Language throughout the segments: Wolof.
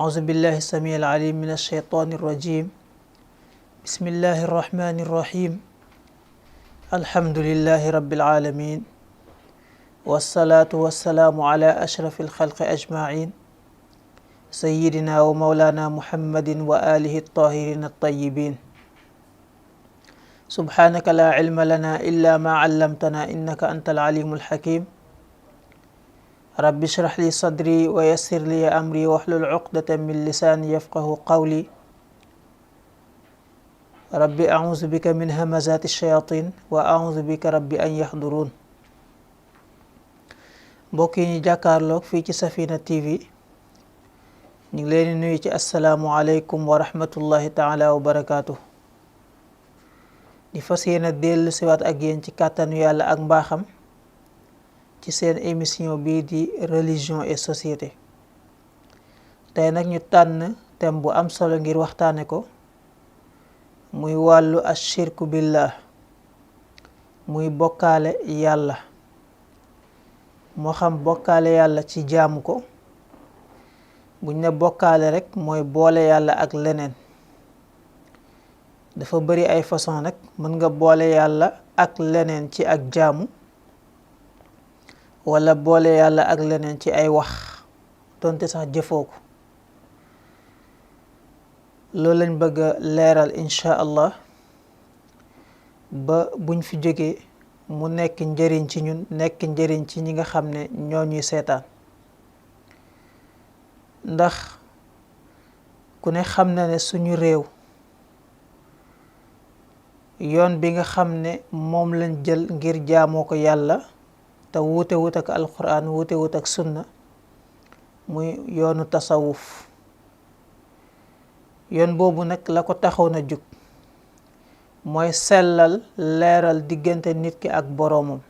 أعوذ بالله السميع العليم من الشيطان الرجيم بسم الله الرحمن الرحيم الحمد لله رب العالمين والصلاة والسلام على أشرف الخلق أجمعين سيدنا ومولانا محمد وآله الطاهرين الطيبين سبحانك لا علم لنا إلا ما علمتنا إنك أنت العليم الحكيم رب اشرح لي صدري ويسر لي أمري واحلل عقدة من لساني يفقه قولي رب أعوذ بك من همزات الشياطين وأعوذ بك رب أن يحضرون mbokk yi ñu jàkkaarloog fii ci Safina TV ñu ngi leen di nuyu ci asalaamualeykum wa rahmatullahi taala wa barakaatu. di fas yéene dellu siwaat ak yéen ci kàttanu yàlla ak mbaaxam ci seen émission bii di religion et société. tey nag ñu tànn thème bu am solo ngir waxtaane ko muy wàllu ashirku billah muy bokkaale yàlla, moo xam bokkaale yàlla ci jaamu ko. buñ ne bokkaale rek mooy boole yàlla ak leneen. dafa bari ay façon nag, mën nga boole yàlla ak leneen ci ak jaamu wala boole yàlla ak leneen ci ay wax donte sax jëfoo ko. loolu lañ bëgg a leeral incha allah ba buñ fi jógee mu nekk njëriñ ci ñun, nekk njëriñ ci ñi nga xam ne ñoo ñuy seetaan. ndax ku ne xam na ne suñu réew yoon bi nga xam ne moom lañ jël ngir jaamoo ko yàlla te wuute wut ak alquran, wuute wut ak sunna, muy yoonu tasawuf. yoon boobu nag la ko taxoon a jug mooy sellal, leeral diggante nit ki ak boroomam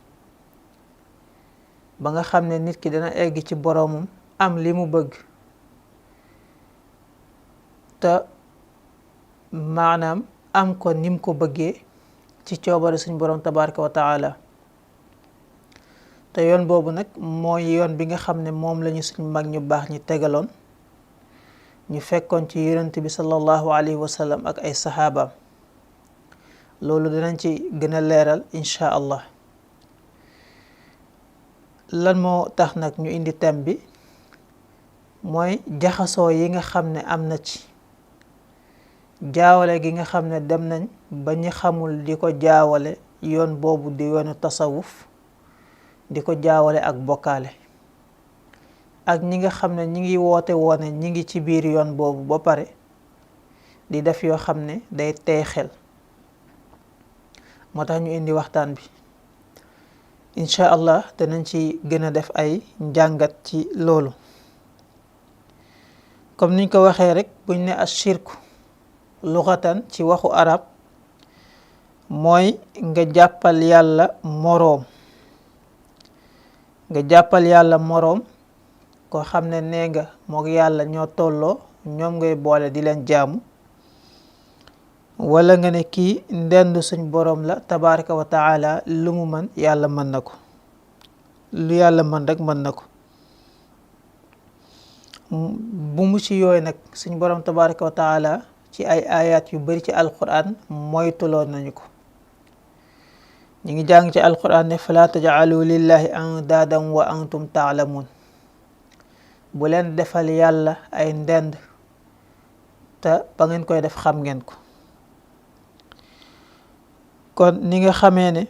ba nga xam ne nit ki dana egg ci boroomam am li mu bëgg te maanaam am ko nim ko bëggee ci coobare suñ boroom tabaraka wa taala. te yoon boobu nag mooy yoon bi nga xam ne moom lañu suñ mag ñu baax ñi tegaloon, ñu fekkoon ci yonent bi sallallahu alayhi wa sallam ak ay saxaabaam. loolu dinañ ci gën a leeral incha allah. lan moo tax nag ñu indi thème bi mooy jaxasoo yi nga xam ne am na ci, jaawale gi nga xam ne dem nañ ba ñi xamul di ko jaawale yoon boobu di yoonu tasawuf, di ko jaawale ak bokkaale. ak ñi nga xam ne ñi ngi woote woone ñi ngi ci biir yoon boobu ba pare di def yoo xam ne day tey xel. moo tax ñu indi waxtaan bi incha allah, danañ ci gën a def ay njàngat ci loolu. comme niñ ko waxee rek, buñ ne ashirku luxatan ci waxu arab mooy nga jàppal yàlla moroom. nga jàppal yàlla moroom koo xam ne nee nga mook yàlla ñoo tolloo, ñoom ngay boole di leen jaamu. wala nga ne kii ndend suñ boroom la tabaraka wa taala, lu mu mën yàlla mën na ko, lu yàlla mën rek mën na ko. bu mu ci yooyu nag suñ boroom tabaraka wa taala ci ay ayat yu bari ci alquran moytuloon nañu ko. ñu ngi jàng ci alquran ne fala taj'alu lillahi andaadan wa antum taalamun. bu leen defal yàlla ay ndend te ba ngeen koy def xam ngeen ko. kon ni nga xamee ne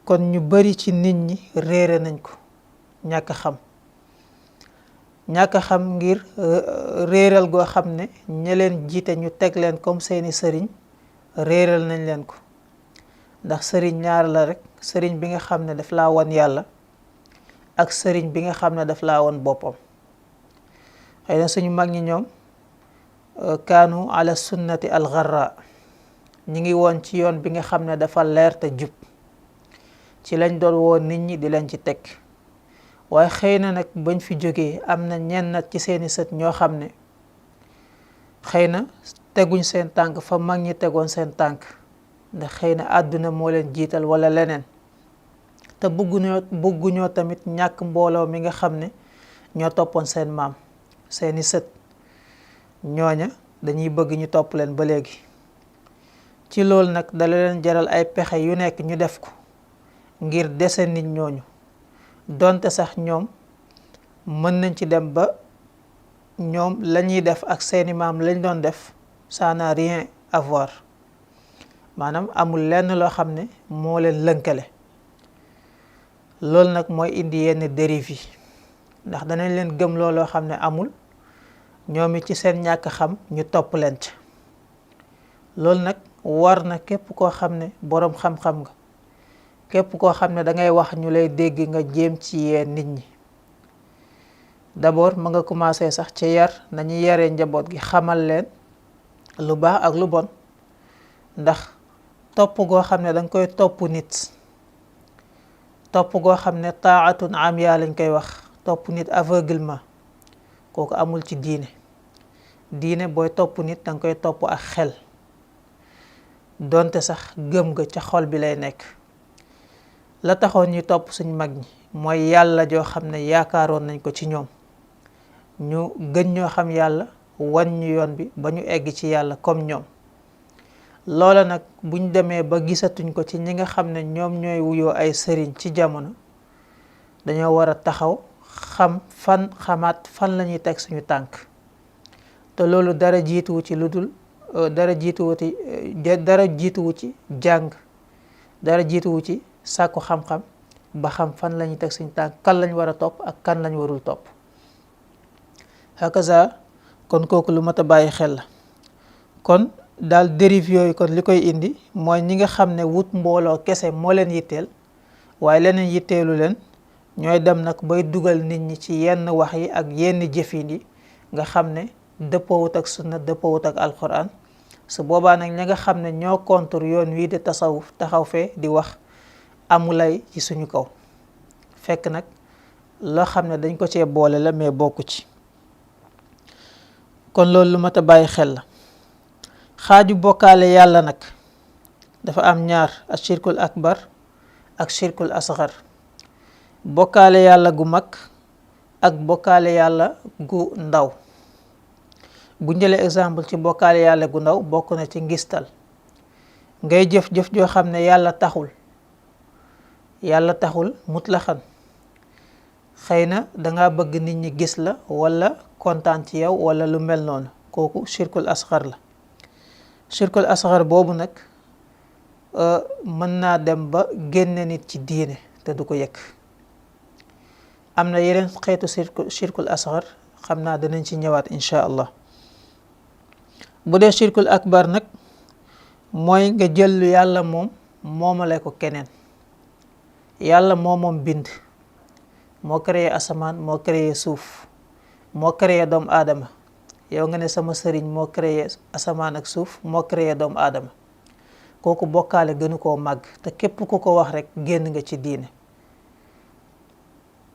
kon ñu bari ci nit ñi réere nañ ko, ñàkk a xam ngir réeral goo xam ne ña leen jiite ñu teg leen comme seeni sëriñ réeral nañ leen ko. ndax sëriñ ñaar la rek, sëriñ bi nga xam ne daf laa wan yàlla ak sëriñ bi nga xam ne daf laa wan boppam. xëy na suñu mag ñi ñoom kaanu ala sunnati al gharra, ñi ngi woon ci yoon bi nga xam ne dafa leer te jub, ci lañ doon woon nit ñi di leen ci teg. waaye xëy na nag bañ fi jógee am na ñenn ci seeni sët ñoo xam ne xëy na teguñ seen tànk fa mag ñi tegoon seen tànk, ndax xëy na àdduna moo leen jiital wala leneen. te bëgguñoo tamit ñàkk mbooloo mi nga xam ne ñoo toppoon seen maam, seeni sët. ñooña dañuy bëgg ñu topp leen ba léegi. ci loolu nag dala leen jaral ay pexe yu nekk ñu def ko ngir dese nit ñooñu, donte sax ñoom mën nañ ci dem ba ñoom lañuy def ak seeni maam lañ doon def ça n'a rien à voir, maanaam amul lenn loo xam ne moo leen lënkale. loolu nag mooy indi yenn dérive yi, ndax danañ leen gëm looloo xam ne amul, ñoom it ci seen ñàkk xam ñu topp leen ca. loolu nag war na képp koo xam ne boroom xam-xam nga, képp koo xam ne dangay wax ñu lay dégg nga jéem ci yee nit ñi. d'abord ma nga commencé sax ci yar nañu yaree njaboot gi, xamal leen lu baax ak lu bon, ndax topp goo xam ne danga koy topp nit, topp goo xam ne taatun amiya lañ koy wax, topp nit aveuglement, kooku amul ci diine. diine booy topp nit danga koy topp ak xel, donte sax gëm nga ca xol bi lay nekk. la taxoon ñu topp suñ mag ñi mooy yàlla joo xam ne yaakaaroon nañ ko ci ñoom, ñu gën ñoo xam yàlla, wan ñu yoon bi ba ñu egg ci yàlla comme ñoom. loola nag buñ demee ba gisatuñ ko ci ñi nga xam ne ñoom ñooy wuyoo ay sëriñ ci jamono, dañoo war a taxaw xamaat fan la ñuy teg suñu tànk. te loolu dara jiituwu ci lu dul dara jiituwu ci jàng, dara jiituwu ci sàkku xam-xam ba xam fan la ñuy teg suñu tànk, kan lañ war a topp ak kan lañ warul topp. hakaza kon kooku lu mat a bàyyi xel la. kon daal dérive yooyu kon li koy indi mooy ñi nga xam ne wut mbooloo kese moo leen yitteel, waaye leneen yitteelu leen, ñooy dem nag bay dugal nit ñi ci yenn wax yi ak yenn jëfin yi nga xam ne dëppoowut ak sunna, dëppoowut ak alquran. su boobaa nag ñi nga xam ne ñoo contre yoon wii di tasawuf taxaw fee di wax amulay ci suñu kaw, fekk nag loo xam ne dañ ko cee boole la mais bokku ci. kon loolu lu mat a bàyyi xel la. xaaju bokkaale yàlla nag dafa am ñaar, ak shirkul akbar ak shirkul asgar. bokkaale yàlla gu mag ak bokkaale yàlla gu ndaw. bu njëlee exemple ci bokkaale yàlla gu ndaw, bokk na ci ngistal, ngay jëf-jëf joo xam ne yàlla taxul mutlaxan, xëy na danga bëgg nit ñi gis la wala kontaan ci yow wala lu mel noonu, kooku shirkul asgar la. shirkul asgar boobu nag mën naa dem ba génne nit ci diine te du ko yëg. am na yeneen xeetu shirkul asgar, xam naa danañ ci ñëwaat incha allah. bu dee shirkul akbar nag mooy nga jël lu yàlla moom moomale ko keneen. yàlla moom bind, moo créé asamaan, moo créé suuf, moo créé doomu aadama. yow nga ne sama sëriñ moo créé asamaan ak suuf, moo créé doomu aadama. kooku bokkaale gënu koo màgg, te képp ku ko wax rek génn nga ci diine.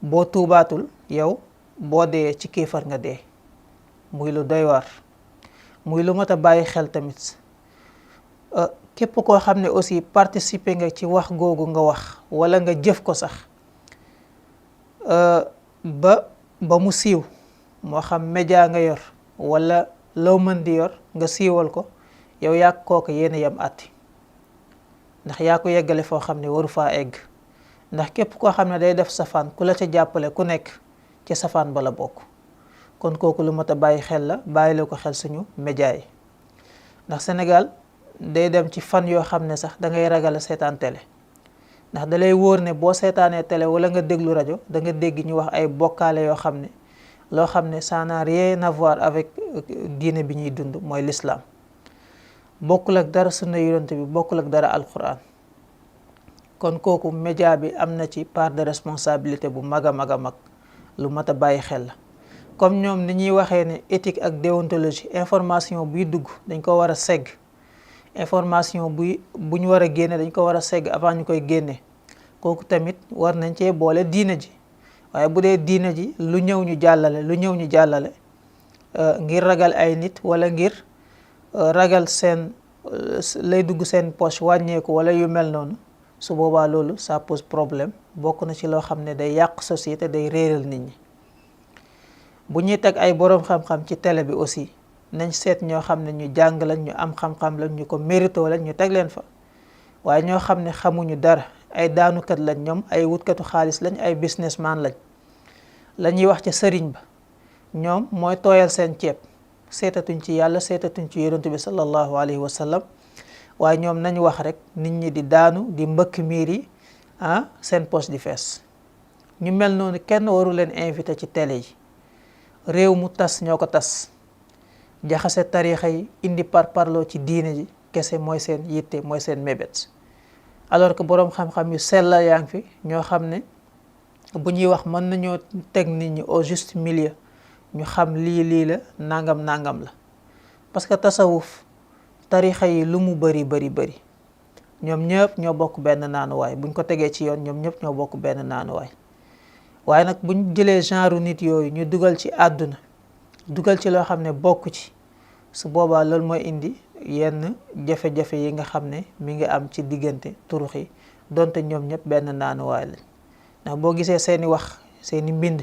boo tuubaatul yow boo dee ci kéefar nga dee, muy lu doy waar, muy lu mat a bàyyi xel tamit. képp koo xam ne aussi participer nga ci wax googu nga wax wala nga jëf ko sax ba mu siiw, moo xam média nga yor wala loo mën di yor nga siiwal ko, yow yaa kooku yéen a yem àtti, ndax yaa ko yeggale foo xam ne waru faa egg. ndax képp koo xam ne day def safaan, ku la ca jàppale ku nekk ci safaan ba la bokk. kon kooku lu mat a bàyyi xel la, bàyyile ko xel suñu média yi. ndax Sénégal day dem ci fan yoo xam ne sax da ngay ragal a seetaan télé, ndax da lay wóor ne boo seetaanee télé wala nga déglu rajo da nga dégg ñu wax ay bokkaale yoo xam ne loo xam ne ça n'a rien à voir avec diine bi ñuy dund, mooy l'islam. bokkul ak dara sunna yonent bi, bokkul ak dara alquran. kon kooku média bi am na ci part de responsabilité bu mag a mag a mag, lu mat a bàyyi xel la. comme ñoom ni ñuy waxee ne éthique ak déontologie, information buy dugg dañ ko war a segg, information bu ñu war a génne dañ ko war a segg avant ñu koy génne. kooku tamit war nañ cee boole diine ji. waaye bu dee diine ji lu ñëw ñu jàllale ngir ragal ay nit wala ngir ragal seen lay dugg seen poche wàññeeku wala yu mel noonu, su boobaa loolu ça pose problème. bokk na ci loo xam ne day yàq société, day réeral nit ñi. bu ñuy teg ay boroom xam-xam ci télé bi aussi nañ seet ñoo xam ne ñu jàng lañ, ñu am xam-xam lañ, ñu ko mérito lañ, ñu teg leen fa. waaye ñoo xam ne xamuñu dara, ay daanukat lañ, ñoom ay wutkatu xaalis lañ, ay businessman lañ, la ñuy wax ca sëriñ ba ñoom mooy tooyal seen ceeb, seetatuñ ci yàlla, seetatuñ ci yonent bi sallallahu alayhi wa sallam. waaye ñoom nañ wax rek nit ñi di daanu di mbëkk miir yi seen poche di fees. ñu mel noonu kenn waru leen invité ci télé yi. réew mu tas ñoo ko tas, jaxase tarixa yi, indi parparloo ci diine ji kese mooy seen yitte, mooy seen mébét. alors que boroom xam-xam yu sella yaa ngi fi ñoo xam ne bu ñuy wax mën nañoo teg nit ñi au juste milieu, ñu xam lii la, nangam la. parce que tasawuf tarixa yi lu mu bari ñoom ñëpp ñoo bokk benn naanuwaay. buñ ko tegee ci yoon ñoom ñëpp ñoo bokk benn naanuwaay. waaye nag buñ jëlee genre nit yooyu ñu dugal ci àdduna, dugal ci loo xam ne bokk ci, su boobaa loolu mooy indi yenn jafe-jafe yi nga xam ne mi ngi am ci diggante turux yi, donte ñoom ñëpp benn naanuwaay lañ. ndax boo gisee seeni wax, seeni mbind,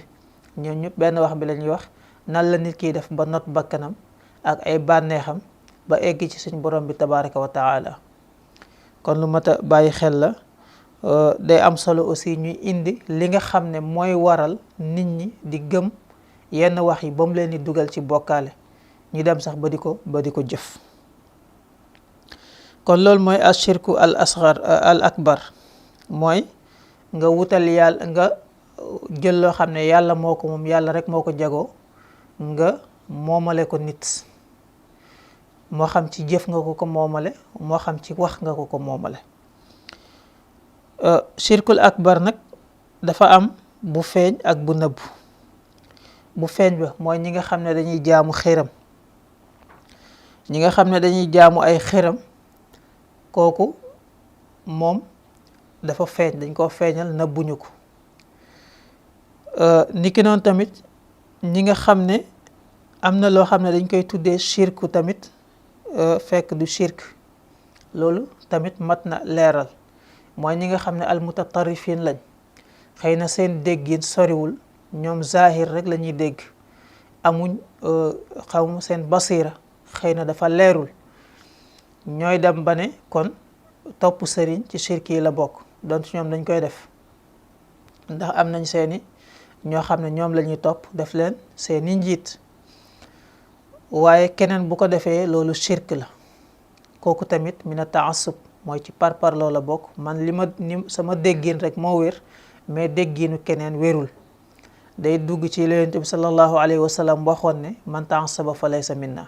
ñoom ñëpp benn wax bi la ñuy wax, nan la nit kiy def ba not bakkanam ak ay bànneexam ba egg ci suñ borom bi tabaraka wa taala. kon lu mat a bàyyi xel la. day am solo aussi ñuy indi li nga xam ne mooy waral nit ñi di gëm yenn wax yi ba mu leen di dugal ci bokkaale, ñu dem sax ba di ko jëf. kon loolu mooy ashirku al asghar al akbar, mooy nga wutal yàlla, nga jël loo xam ne yàlla moo ko moom, yàlla rek moo ko jagoo, nga moomale ko nit. moo xam ci jëf nga ko moomale, moo xam ci wax nga ko moomale. shirkul akbar nag dafa am bu feeñ ak bu nëbb. bu feeñ ba mooy ñi nga xam ne dañuy jaamu xiram, ñi nga xam ne dañuy jaamu ay xiram, kooku moom dafa feeñ, dañ koo feeñal, nëbbuñu ko. niki noonu tamit ñi nga xam ne am na loo xam ne dañ koy tuddee shirku tamit, fekk du shirk, loolu tamit mat na leeral. mooy ñi nga xam ne almutatarrifin lañ, xëy na seen déggin soriwul, ñoom zahir rek la ñuy dégg, amuñ xawma seen basira xëy na dafa leerul, ñooy dem ba ne kon topp sëriñ ci shirk yi la bokk, donc ñoom dañ koy def ndax am nañ seeni ñoo xam ne ñoom la ñuy topp, def leen seeni njiit. waaye keneen bu ko defee loolu shirk la, kooku tamit mina taassub, mooy ci parparloo la bokk. man ni sama déggin rek moo wér, mais dégginu keneen wérul. day dugg ci Yonent bi sallallahu alayhi wa sallam waxoon ne man taassaba fa laysa minna.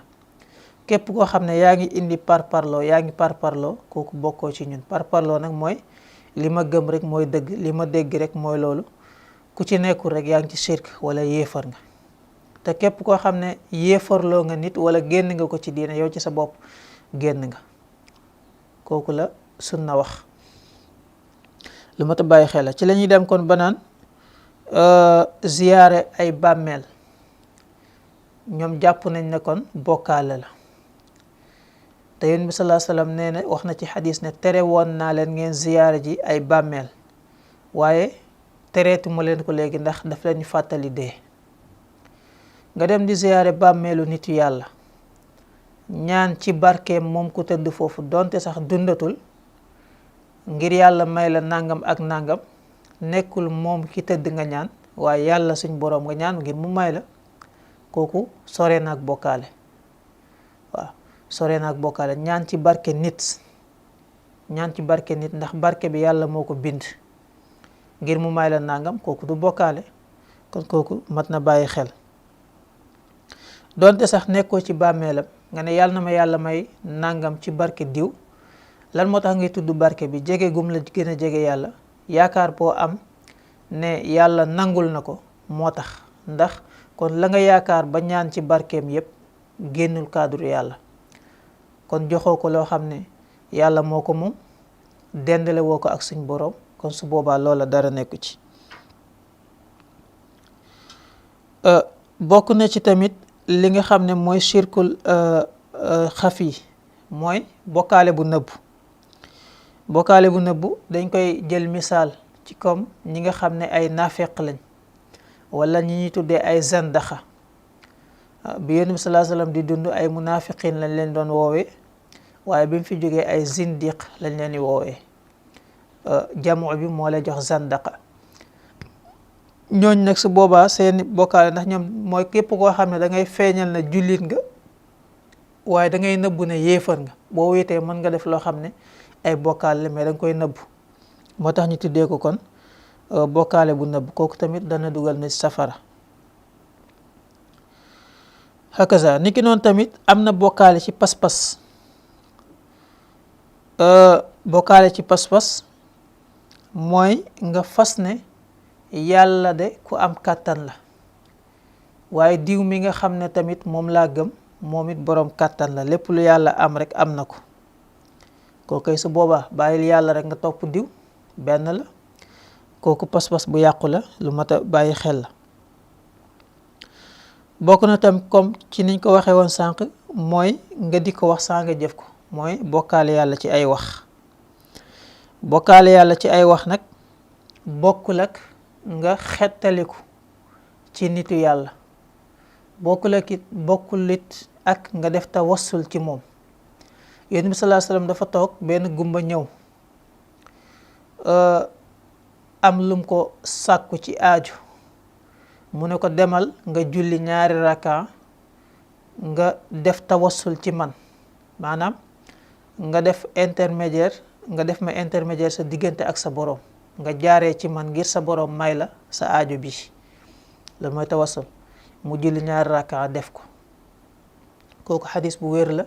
képp koo xam ne yaa ngi indi parparloo, kooku bokkoo ci ñun. parparloo nag mooy li ma gëm rek mooy dëgg, li ma dégg rek mooy loolu. ku ci nekkul rek yaa ngi ci shirk wala yéefar nga. te képp koo xam ne yéefarloo nga nit wala génn nga ko ci diine, yow ci sa bopp génn nga. kooku la sunna wax. lu mat a bàyyi xel la. ci la ñuy dem kon banaan ziyaare ay bàmmeel, ñoom jàpp nañ ne kon bokkaale la. te Yonent bi sallallahu alayhi wa sallam nee na, wax na ci xadis ne tere woon naa leen ngeen ziyaare ji ay bàmmeel, waaye tereetu ma leen ko léegi ndax daf leen fàttali dee. nga dem di ziyaare bàmmeelu nitu yàlla, ñaan ci barkeem moom ku tëdd foofu, donte sax dundatul, ngir yàlla may la nangam ak nangam, nekkul moom ki tëdd nga ñaan, waaye yàlla suñ boroom nga ñaan ngir mu may la. kooku sore na ak bokkaale. waaw sore na ak bokkaale. ñaan ci barke nit, ndax barke bi yàlla moo ko bind ngir mu may la nangam, kooku du bokkaale. kon kooku mat na bàyyi xel. donte sax nekkoo ci bàmmeelam, nga ne yàlla na ma yàlla may nangam ci barke diw, lan moo tax ngay tudd barke bi? jege gum la gën a jege yàlla, yaakaar boo am ne yàlla nangul na ko moo tax. ndax kon la nga yaakaar ba ñaan ci barkeem yépp génnul cadre yàlla. kon joxoo ko loo xam ne yàlla moo ko moom, dendale woo ko ak suñ boroom, kon su boobaa loola dara nekku ci. bokk na ci tamit li nga xam ne mooy shirkul xafi, mooy bokkaale bu nëbbu. bokkaale bu nëbbu dañ koy jël misaal ci comme ñi nga xam ne ay naafeq lañ, wala ñi ñuy tuddee ay zandaxa. bi Yonent bi sallallahu alayhi wasallam di dund ay munafiqin lañ leen doon woowee waaye bi mu fi jógee ay zindiq lañ leen di woowee jamu bi moo lay jox zandaqa. ñooñ nag su boobaa seeni bokkaale ndax ñoom mooy képp koo xam ne da ngay feeñal na jullit nga waaye da ngay nëbbu ne yéefar nga boo wéetee mën nga def loo xam ne ay bokkaale mais da nga koy nëbbu moo tax ñu tuddee ko kon bokkaale bu nëbb kooku tamit dana dugal nit safara. hakaza niki noonu tamit am na bokkaale ci pas-pas bokkaale ci pas-pas mooy nga fas ne yàlla de ku am kàttan la waaye diw mi nga xam ne tamit moom laa gëm moom it boroom kàttan la lépp lu yàlla am rek am na ko kooku su boobaa bàyyil yàlla rek nga topp diw benn la kooku pas-pas bu yàqu la lu mat a bàyyi xel la. bokk na tam comme ci niñ ko waxee woon sànq mooy nga di ko wax saa nga jëf ko mooy bokkaale yàlla ci ay wax. bokkaale yàlla ci ay wax nag bokkul ak nga xettaliku ci nitu yàlla bokkul it ak nga def tawassul ci moom. Yonent bi sallallahu alayhi wasallam dafa toog benn gumba ñëw am lum ko sàkku ci aaju mu ne ko demal nga julli 2 raka nga def tawassul ci man maanaam nga def ma intermédiaire sa diggante ak sa borom nga jaaree ci man ngir sa borom may la sa aaju bi loolu mooy tawassul. mu julli 2 raka def ko kooku xadis bu wér la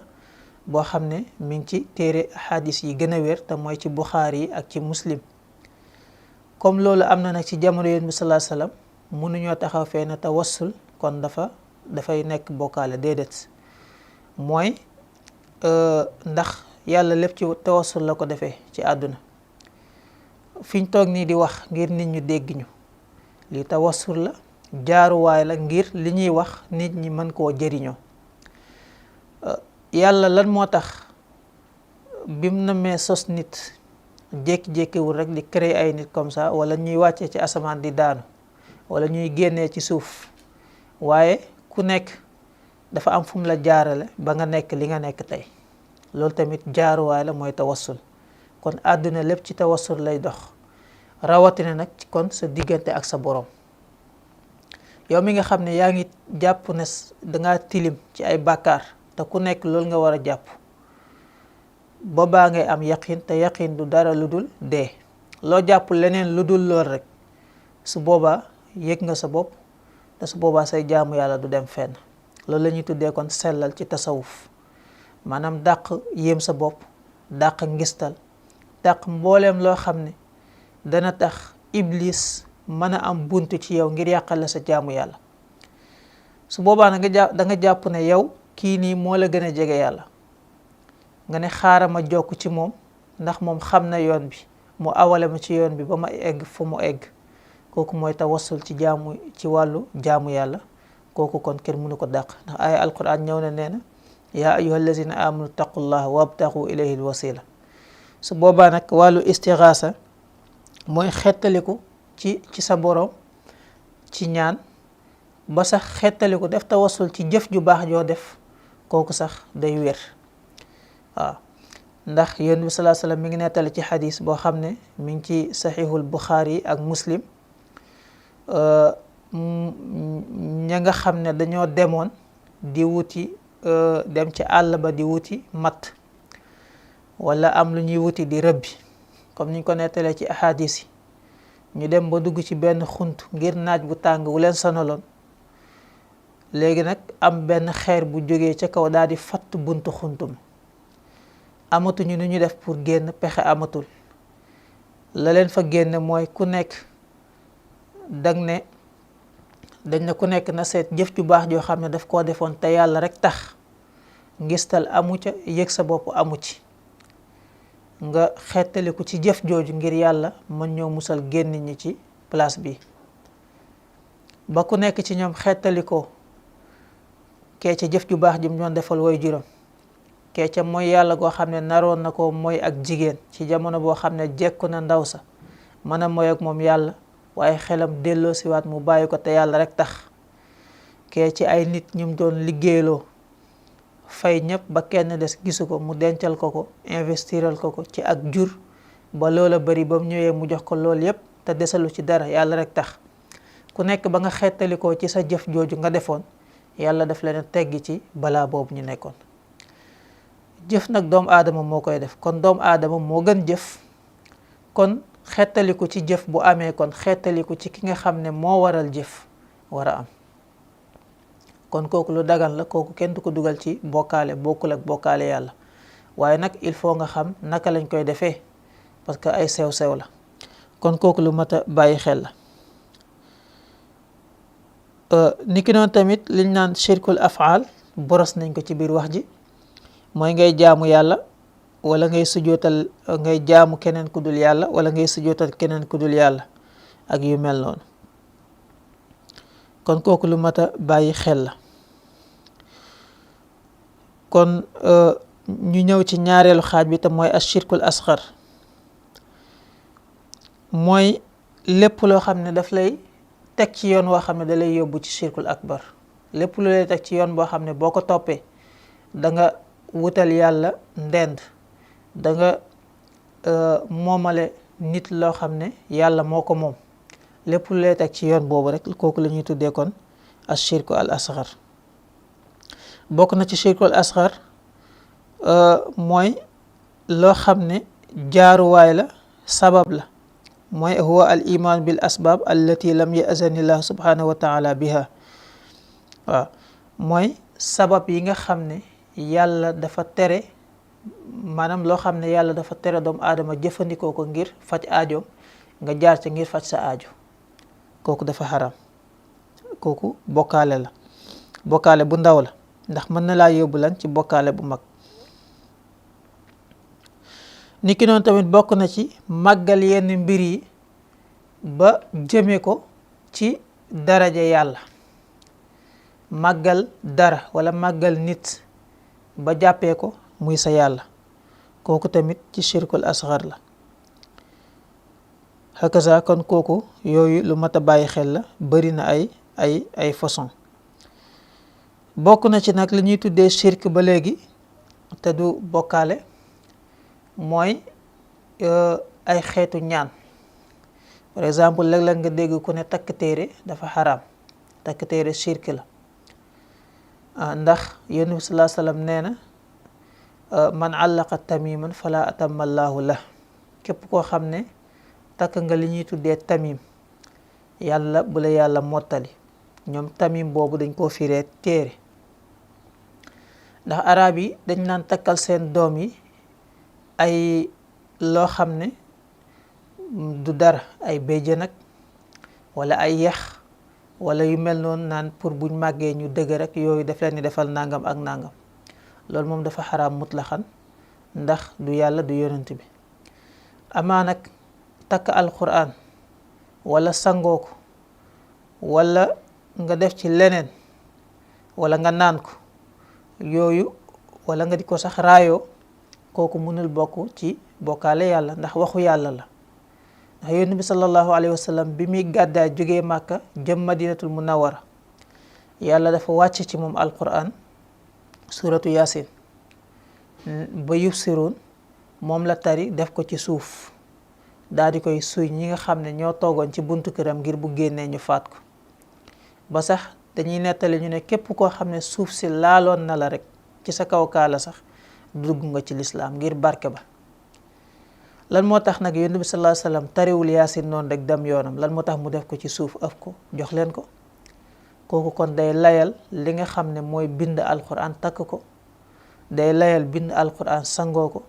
boo xam ne mi ngi ci téere xadis yi gën a wér te mooy ci Buxaari yi ak ci Muslim. comme loolu am na nag ci jamono Yonent bi sallallahu alayhi wasallam mënuñoo taxaw fee na tawassul kon dafay nekk bokkaale déedéet mooy ndax yàlla lépp ci tawassul la ko defee ci àdduna fiñ toog nii di wax ngir nit ñu dégg ñu li tawassul la jaaruwaay la ngir li ñuy wax nit ñi mën koo jëriñoo. yàlla lan moo tax bim na mee sos nit jékki-jékkiwul rek di créer ay nit comme ça wala ñuy wàccee ci asamaan di daanu wala ñuy génnee ci suuf waaye ku nekk dafa am fu mu la jaarale ba nga nekk li nga nekk tey loolu tamit jaaruwaay la mooy tawassul. kon àdduna lépp ci tawassul lay dox rawatina nag kon sa diggante ak sa borom. yow mi nga xam ne yaa ngi jàpp ne dangaa tilim ci ay bàkkaar te ku nekk loolu nga war a jàpp boobaa ngay am yaqin te yaqin du dara lu dul dee. loo jàpp leneen lu dul lool rek su boobaa yëg nga sa bopp te su boobaa say jaamu yàlla du dem fenn. loolu la ñuy tuddee kon sellal ci tasawuf maanaam dàq yéem sa bopp dàq ngistal dàq mbooleem loo xam ne dana tax iblis mën a am buntu ci yow ngir yàqal la sa jaamu yàlla. su boobaa nag da nga jàpp ne yow kii nii moo la gën a jege yàlla nga ne xaaral ma jokk ci moom ndax moom xam na yoon bi mu awale ma ci yoon bi ba ma egg fu mu egg kooku mooy tawassul ci wàllu jaamu yàlla. kooku kon kenn mënu ko dàq ndax aaya alquran ñëw na nee na yaa ayyuha allazina amanu taqullaha wabtaxu ilayhi alwasila. su boobaa nag wàllu istixaasa mooy xettaliku ci sa borom ci ñaan ba sax xettaliku def tawassul ci jëf ju baax joo def kooku sax day wér waaw. ndax Yonent bi sallallahu alayhi wasallam mi ngi nettali ci xadis boo xam ne mi ngi ci saxiixul Buxaari ak Muslim ña nga xam ne dañoo demoon di wuti dem ci àll ba di wuti matt wala am lu ñuy wuti di rëbbi comme niñ ko nettalee ci ahadis yi ñu dem ba dugg ci benn xunt ngir naaj bu tàng wu leen sonaloon léegi nag am benn xeer bu jógee ca kaw daal di fatt buntu xuntum amatuñu nu ñu def pour génn pexe amatul la leen fa génn mooy ku nekk dañ ne ku nekk na seet jëf ju baax joo xam ne daf koo defoon te yàlla rek tax ngistal amu ca yëg sa bopp amu ci nga xettaliku ci jëf jooju ngir yàlla mën ñoo musal génn ñi ci place bi ba ku nekk ci ñoom xettalikoo kee ca jëf ju baax jum doon defal way juróom kee ca mooy yàlla goo xam ne naroon na ko mooy ak jigéen ci jamono boo xam ne jekku na ndaw sa mën a mooy ak moom yàlla waaye xelam delloo siwaat mu bàyyi ko te yàlla rek tax kee ci ay nit ñum doon liggéeyloo fay ñëpp ba kenn des gisu ko mu dencal ko investiral ko ci ak jur ba loola bari ba mu ñëwee mu jox ko loolu yépp te desalu ci dara yàlla rek tax ku nekk ba nga xettalikoo ci sa jëf jooju nga defoon yàlla daf leen teggi ci balaa boobu ñu nekkoon. jëf nag doomu aadama moo koy def kon doomu aadama moo gën jëf, kon xettaliku ci jëf bu amee kon xettaliku ci ki nga xam ne moo waral jëf war a am. kon kooku lu dagan la, kooku kenn du ko dugal ci bokkaale, bokkul ak bokkaale yàlla. waaye nag il faut nga xam naka lañ koy defee parce que ay sew-sew la, kon kooku lu mat a bàyyi xel la. niki noonu tamit liñ naan shirkul afaal boros nañ ko ci biir wax ji, mooy ngay jaamu yàlla wala ngay sujootal, ngay jaamu keneen ku dul yàlla wala ngay sujootal keneen ku dul yàlla ak yu mel noonu. kon kooku lu mat a bàyyi xel la. kon ñu ñëw ci ñaareelu xaaj bi te mooy ashirkul asxar, mooy lépp loo xam ne daf lay teg ci yoon woo xam ne da lay yóbbu ci shirkul akbar. lépp lu lay teg ci yoon boo xam ne boo ko toppee da nga wutal yàlla ndend, da nga moomale nit loo xam ne yàlla moo ko moom. lépp lu lay teg ci yoon boobu rek kooku la ñuy tuddee kon ashirku al asxar. bokk na ci shirku al asxar mooy loo xam ne jaaruwaay la, sabab la, mooy huwa al iman bil asbab allati lam yazanillah subhanahu wa taala biha. waaw mooy sabab yi nga xam ne yàlla dafa tere, maanaam loo xam ne yàlla dafa tere doomu aadama jëfandikoo ko ngir faj aajoom, nga jaar ca ngir faj sa aajo, kooku dafa xaram. kooku bokkaale la, bokkaale bu ndaw la, ndax mën na laa yóbbu lan ci bokkaale bu mag. niki noonu tamit bokk na ci màggal yenn mbir yi ba jëme ko ci daraja yàlla. màggal dara wala màggal nit ba jàppee ko muy sa yàlla, kooku tamit ci shirkul asxar la. hakaza kon kooku yooyu lu mat a bàyyi xel la, bari na ay façon. bokk na ci nag li ñuy tuddee shirk ba léegi te du bokkaale, mooy ay xeetu ñaan. par exemple léeg-léeg nga dégg ku ne takk téere dafa xaraam, takk téere shirk la. ndax yonent bi sallallahu alayhi wa sallam nee na man àllaqa tamiman fala atamma allahu la. képp koo xam ne takk nga li ñuy tuddee tamim, yàlla bu la yàlla mottali. ñoom tamim boobu dañ koo firee téere, ndax arab yi dañ naan takkal seen doom yi ay loo xam ne du dara, ay béjjën nag wala ay yax wala yu mel noonu, naan pour buñ màggee ñu dëgg rek, yooyu daf leen di defal nangam ak nangam. loolu moom dafa xaraam mutlaxan, ndax du yàlla du yonent bi. amaa nag takk alquran wala sangoo ko wala nga def ci leneen wala nga naan ko, yooyu wala nga di ko sax raayoo, kooku mënul bokk ci bokkaale yàlla, ndax waxu yàlla la. ndax yonent bi sallallahu alayhi wa sallam bi muy gàddaay jógee màkka jëm madinatul munawwara, yàlla dafa wàcc ci moom alquran suratu yasin ba yubsiruun, moom la tari def ko ci suuf, daal di koy suy ñi nga xam ne ñoo toogoon ci buntu këram ngir bu génnee ñu faat ko. ba sax dañuy nettali ñu ne képp koo xam ne suuf si laaloon na la rek ci sa kaw kaala sax dugg nga ci lislaam ngir barke ba. lan moo tax nag yonent bi sallallahu alayhi wa sallam tariwul yaasin noonu rek dem yoonam, lan moo tax mu def ko ci suuf ëf ko jox leen ko? kooku kon day layal li nga xam ne mooy bind alquran takk ko, day layal bind alquran sangoo ko,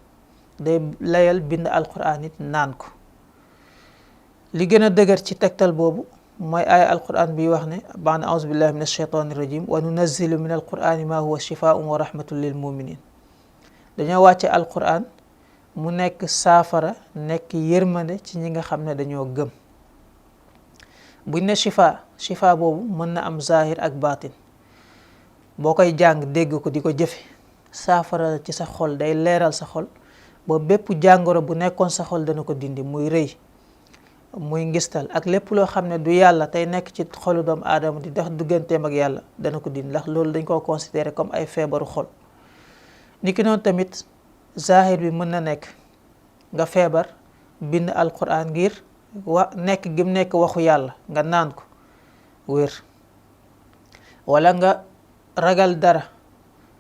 day layal bind alquran it naan ko. li gën a dëgër ci tegtal boobu mooy aaya alquran bi wax ne ba'da a'uuzu billahi min ash-shaytaani rajim wa nunazzilu min alqurani ma huwa shifaa'un wa rahmatun lil muminin. dañoo wàcce alquran mu nekk saafara, nekk yërmande ci ñi nga xam ne dañoo gëm. buñ ne shifa boobu mën na am zahir ak baatin. boo koy jàng dégg ko di ko jëfe, saafara la ci sa xol, day leeral sa xol ba bépp jàngoro bu nekkoon sa xol dana ko dindi, muy rëy, muy ngistal ak lépp loo xam ne du yàlla tey nekk ci xolu doomu aadama di dox digganteem ak yàlla dana ko dindi, ndax loolu dañ koo considéré comme ay feebaru xol. niki noonu tamit zahir bi mën na nekk nga feebar bind alquran ngir nekk gim nekk waxu yàlla nga naan ko wér, wala nga ragal dara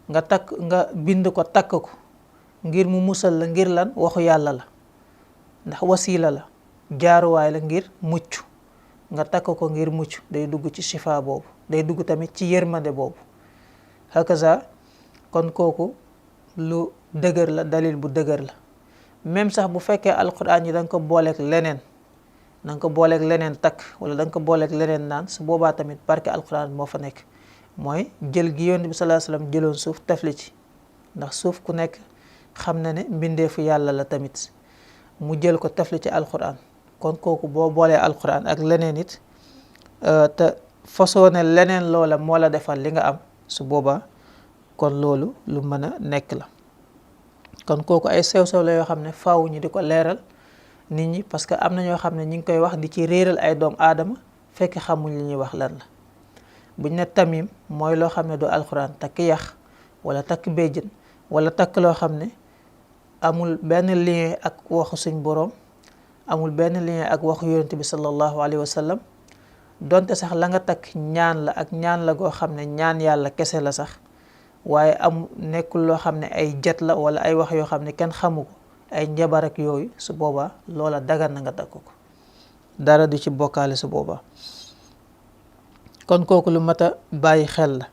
nga bind ko takk ko ngir mu musal la, ngir lan waxu yàlla la, ndax wasiila la, jaaruwaay la ngir mucc, nga takk ko ngir mucc, day dugg ci shifa boobu, day dugg tamit ci yërmande boobu. hakaza kon kooku lu dëgër la, dalil bu dëgër la. même sax bu fekkee alquran yi da nga ko booleeg leneen, da nga ko booleeg leneen takk, wala da nga ko booleeg leneen naan, su boobaa tamit barke alquran moo fa nekk. mooy jël gi yonent bi sallallahu alayhi wasallam jëloon suuf tefli ci, ndax suuf ku nekk xam na ne mbindeefu yàlla la tamit, mu jël ko tefli ci alquran. kon kooku boo boolee alquran ak leneen it te fasoo ne leneen loola moo la defal li nga am, su boobaa kon loolu lu mën a nekk la. kon kooku ay sew-sew la yoo xam ne faaw ñu di ko leeral nit ñi, parce que am na ñoo xam ne ñu ngi koy wax di ci réeral ay doom aadama fekk xamuñ li ñuy wax lan la. buñ ne tamim mooy loo xam ne du alquran, takk yax wala takk béjjën wala takk loo xam ne amul benn lien ak waxu suñ boroom, amul benn lien ak waxu yonent bi sallallahu alayhi wa sallam, donte sax la nga takk ñaan la, ak ñaan la goo xam ne ñaan yàlla kese la sax, waaye nekkul loo xam ne ay jet la wala ay wax yoo xam ne kenn xamu ko, ay njabar ak yooyu, su boobaa loola dagan na nga takk ko, dara du ci bokkaale su boobaa. kon kooku lu mat a bàyyi xel la.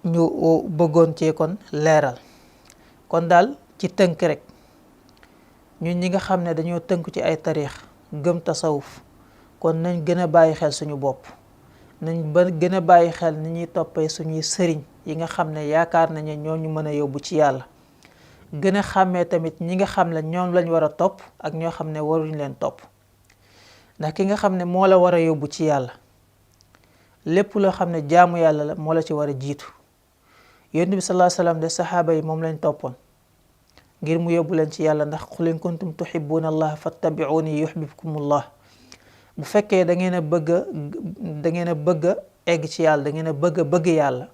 ñu bëggoon cee kon leeral. kon daal ci tënk rek, ñun ñi nga xam ne dañoo tënku ci ay tariix gëm tasawuf, kon nañ gën a bàyyi xel suñu bopp, nañ gën a bàyyi xel ni ñuy toppee suñuy sëriñ yi nga xam ne yaakaar nañu ñoo ñu mën a yóbbu ci yàlla. gën a xàmmee tamit ñi nga xam ne ñoom lañ war a topp ak ñoo xam ne waruñ leen topp, ndax ki nga xam ne moo la war a yóbbu ci yàlla, lépp loo xam ne jaamu yàlla la moo la ci war a jiitu. yonent bi sallallahu alayhi wasallam de saxaaba yi moom lañ toppoon ngir mu yóbbu leen ci yàlla, ndax qul in kuntum tuhibbuna allah fattabi'uni yuhbibkumullah. bu fekkee da ngeen a bëgg a egg ci yàlla, da ngeen a bëgg yàlla,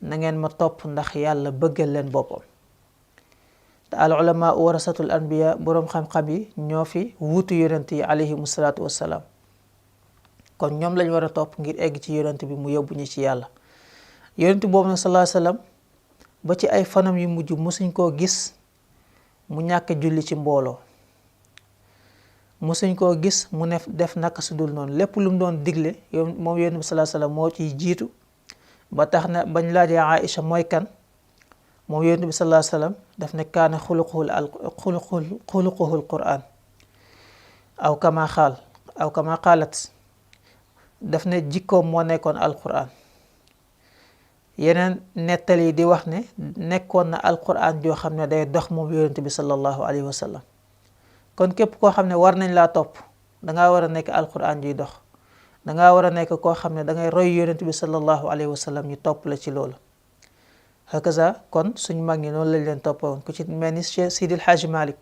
na ngeen ma topp ndax yàlla bëggal leen boppam. te al ulama warasatul anbiya, boroom xam-xam yi ñoo fi wuutu yonent yi alayhimu salaatu wassalaam, kon ñoom lañ war a topp ngir egg ci yonent bi mu yóbbu ñu ci yàlla. yonent boobu nag sallallahu alayhi wasallam ba ci ay fanam yu mujj musuñ koo gis mu ñàkk julli ci mbooloo, musuñ koo gis mu def naka su dul noonu. lépp lu mu doon digle moom yonent bi sallallahu alayhi wasallam moo ciy jiitu. ba tax na bañ laajee Aïcha mooy kan, moom yonent bi sallallahu alayhi wasallam daf ne kaana xuluquhul Qur'an aw kama qaalat, daf ne jikkoom moo nekkoon alquran. yeneen nettali di wax ne nekkoon na alquran joo xam ne day dox moom yonent bi sallallahu alayhi wa sallam. kon képp koo xam ne war nañ laa topp, dangaa war a nekk alquran juy dox, dangaa war a nekk koo xam ne dangay roy yonent bi sallallahu alayhi wa sallam ñu topp la ci loolu. hakaza kon suñ mag ñi noonu lañ leen toppoon. ku ci mel ni Cheikh Sidil Hadj Malick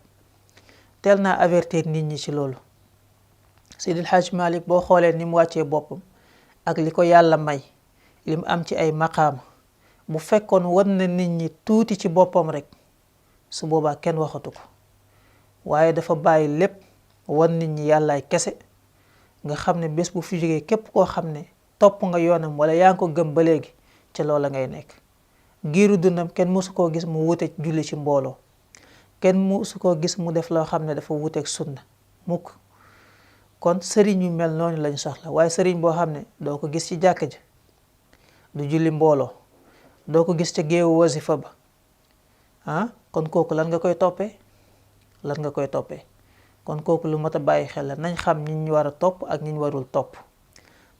teel naa avertir nit ñi ci loolu. Sidil Hadj Malick boo xoolee ni mu wàccee boppam ak li ko yàlla may, li mu am ci ay maqaama, bu fekkoon wan na nit ñi tuuti ci boppam rek, su boobaa kenn waxatu ko. waaye dafa bàyyi lépp wan nit ñi yàllaay kese, nga xam ne bés bu fi jógee képp koo xam ne topp nga yoonam wala yaa ngi ko gëm ba léegi, ca loola ngay nekk. giiru dundam kenn mësu koo gis mu wuteeg julli ci mbooloo, kenn mësu koo gis mu def loo xam ne dafa wuteeg sunna mukk. kon sëriñ yu mel noonu lañ soxla, waaye sëriñ boo xam ne doo ko gis ci jàkka ja, du julli mbooloo, doo ko gis ca géewu wasifa ba, kon kooku lan nga koy toppee? kon kooku lu mat a bàyyi xel la. nañ xam ñi ñu war a topp ak ñi ñu warul topp.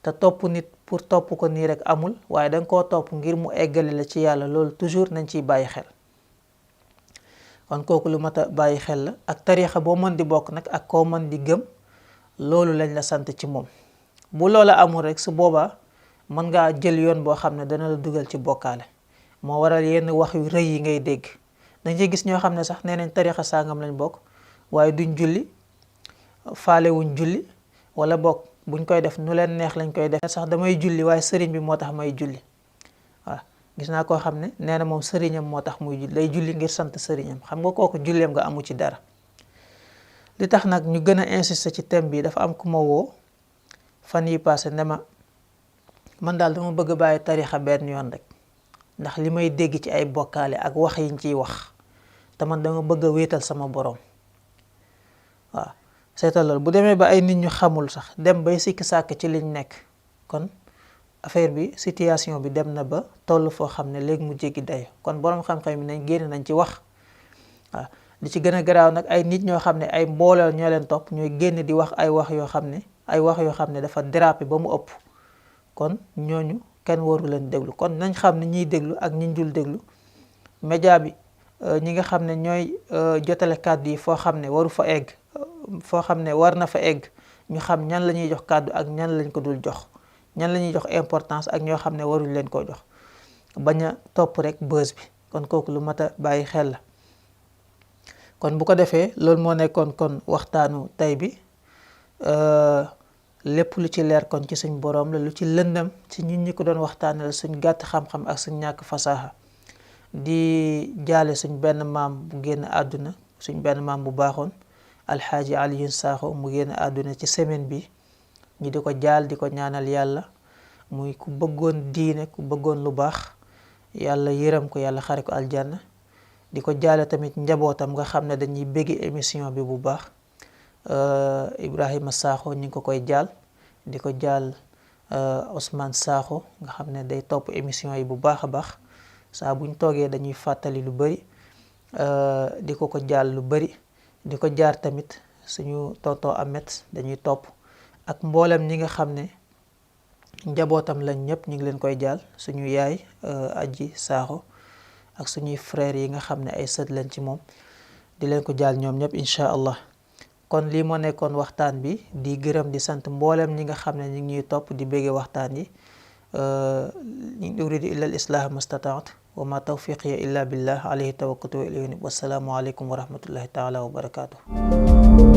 te topp nit pour topp ko nii rek amul, waaye danga koo topp ngir mu eggali la ci yàlla, loolu toujours nañ ciy bàyyi xel. kon kooku lu mat a bàyyi xel la. ak tariixa boo mën di bokk nag ak koo mën di gëm, loolu lañ la sant ci moom. bu loola amul rek, su boobaa mën ngaa jël yoon boo xam ne dana la dugal ci bokkaale. moo waral yenn wax yu rëy yi ngay dégg. dañ ciy gis ñoo xam ne sax nee nañ tariixa sàngam lañ bokk, waaye duñ julli, faale wuñ julli, wala bokk buñ koy def nu leen neex lañ koy def. sax damay julli waaye sëriñ bi moo tax may julli. waaw gis naa koo xam ne nee na moom sëriñam moo tax muy julli, day julli ngir sant sëriñam. xam nga kooku julleem nga amu ci dara. li tax nag ñu gën a insister ci thème bi, dafa am ku ma woo fan yi passé ne ma man daal dama bëgg a bàyyi tarixa benn yoon rek, ndax li may dégg ci ay bokkaale ak wax yiñ ciy wax, te man dama bëgg a wéetal sama borom. waaw seetal loolu, bu demee ba ay nit ñu xamul sax dem bay sikki sàkk ci liñ nekk, kon affaire bi situation bi dem na ba toll foo xam ne léegi mu jéggi dayo. kon borom xam-xam yi nañ génn nañ ci wax. waaw li ci gën a garaaw nag ay nit ñoo xam ne ay mbooloo ñoo leen topp ñooy génn di wax ay wax yoo xam ne dafa déraper ba mu ëpp. kon ñooñu kenn waru leen déglu. kon nañ xam ne ñiy déglu ak ñi dul déglu, média bi ñi nga xam ne ñooy jotale kàddu yi foo xam ne waru fa egg, foo xam ne war na fa egg, ñu xam ñan la ñuy jox kàddu ak ñan lañ ko dul jox, ñan la ñuy jox importance ak ñoo xam ne waruñ leen koo jox, bañ a topp rek buzz bi. kon kooku lu mat a bàyyi xel la. kon bu ko defee loolu moo nekkoon kon waxtaanu tey bi. lépp lu ci leer kon ci suñ boroom la, lu ci lëndam ci ñun ñi ko doon waxtaane la, suñ gàtt xam-xam ak suñ ñàkk fasaxa. di jaale suñ benn maam bu génn àdduna, suñ benn maam bu baaxoon Alxaaji Aliyun Saaxo mu génn àdduna ci semaine bi. ñu di ko jaal, di ko ñaanal yàlla, muy ku bëggoon diine, ku bëggoon lu baax, yàlla yërëm ko, yàlla xare ko aljanna. di ko jaale tamit njabootam nga xam ne dañuy béggi émission bi bu baax. Ibrahima Sakho ñu ngi ko koy jaal, di ko jaal Ousmane Sakho nga xam ne day topp émission yi bu baax a baax, saa buñ toogee dañuy fàttali lu bari. di ko jaal lu bari. di ko jaar tamit suñu tonton Ahmed dañuy topp, ak mboolem ñi nga xam ne njabootam lañ, ñëpp ñu ngi leen koy jaal. suñu yaay Aji Sakho ak suñuy frères yi nga xam ne ay sët lañ ci moom, di leen ko jaal ñoom ñëpp incha allah. kon lii moo nekkoon waxtaan bi, di gërëm di sant mboolem ñi nga xam ne ñu ngi ñuy topp di béggee waxtaan yi. in uridu illa al islaha mastataat wa ma tawfiqiya illa billah alayhi tawakkaltu wa ilayhi unib. wassalaamu aleykum wa rahmatullahi taala wa barakatuh.